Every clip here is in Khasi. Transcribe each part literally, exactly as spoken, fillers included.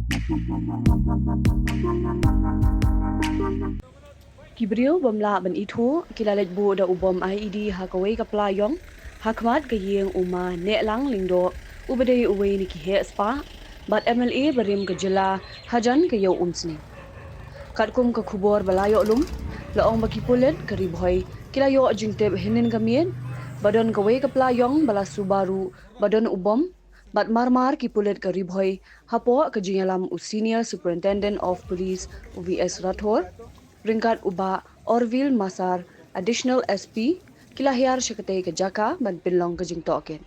Ki briew bym lah ban ithuh ki la leit buh da u bom I E D ha kawei ka pla ïong ha khmat ka ïing u Ma Nehlang Lyngdoh, uba dei uwei na ki heh spah bad M L A barim ka jylla hajan ka ïew Umsning. Katkum ka khubor ba la ïoh lum, la ong ba ki pulit ka Ri Bhoi ki la ïoh jingtip hynnin ka miet ba don kawei ka pla ïong ba la suba ruh ba don u bom, bad marmar ki pulit ka Ri Bhoi hapoh ka jingïalam u Senior Superintendent of Police, u V S Rathore, ryngkat u Bah Orville Massar, Additional S P, ki la hiar sha katei ka jaka ban pynlong ka jingtohkit.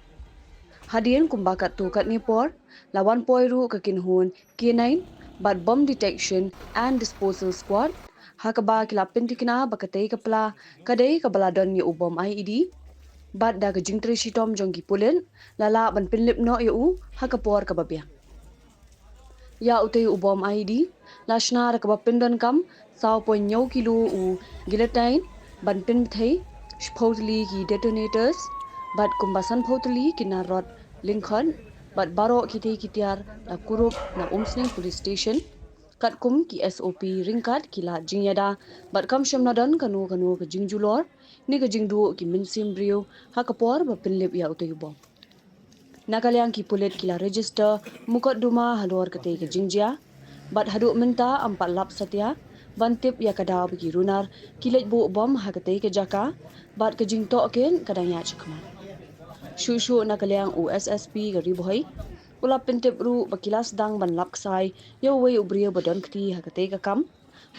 Hadien kumba katto katne por, la wan poi ruh ka kynhun K nine bad Bomb Detection and Disposal Squad, ha kaba ki la pynthikna ba katei ka pla ka dei kaba la don ïa u bom I E D, bad da ka jingtrei shitom jong ki pulit, la lah ban pynlip noh ïa u ha ka por kaba biang. Ïa utei u bom I E D la shna da kaba pyndonkam saw point hynñiew kilo u gelatine, ban pynbthei shiphew tylli ki detonators, bad kumba sanphew tylli ki nar rot lyngkot, bad baroh kitei ki tiar la kurup na Umsning Police Station katkum ki S O P ryngkat ki lad jingïada, bad kam shym la don kano kano ka jingjulor ne ka jingduh ki mynsiem briew ha ka por ba pynlip ïa utei u bom. Na ka liang ki pulit ki la register mukotduma halor katei ka jingjia, bad haduh mynta ym pat lap satia ban tip ïa ka daw ba ki runar ki leit buh bom ha katei ka jaka, bad ka jingtohkit ka dang ïaid shakhmat. Shuh shuh na ka liang u S S P ka Ri Bhoi u la pyntip ruh ba ki la sdang ban lap ksai ïa uwei u briew ba don kti ha katei ka kam,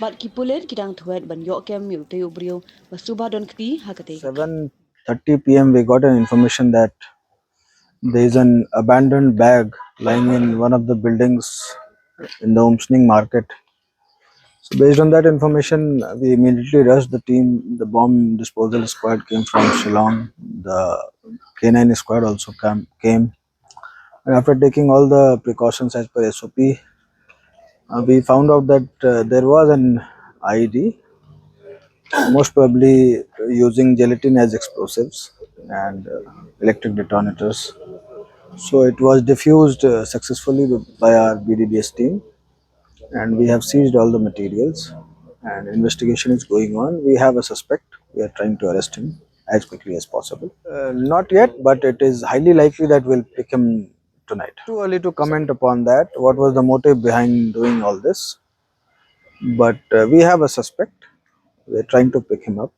bad ki pulit ki dang thwet ban ïoh kem ïa utei u briew ba suba don kti ha katei ka kam. Seven thirty P M we got an information that there is an abandoned bag lying in one of the buildings in the Umsning market. So based on that information, we immediately rushed the team. The bomb disposal squad came from Shillong. The K nine squad also cam- came. And after taking all the precautions as per S O P, uh, we found out that uh, there was an I E D, most probably using gelatin as explosives and uh, electric detonators. So it was diffused uh, successfully by our B D B S team, and we have seized all the materials, and investigation is going on. We have a suspect. We are trying to arrest him as quickly as possible. Uh, not yet, but it is highly likely that we'll pick him tonight. Too early to comment upon that. What was the motive behind doing all this? But uh, we have a suspect. We're trying to pick him up.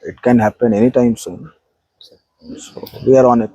It can happen anytime soon. So we are on it.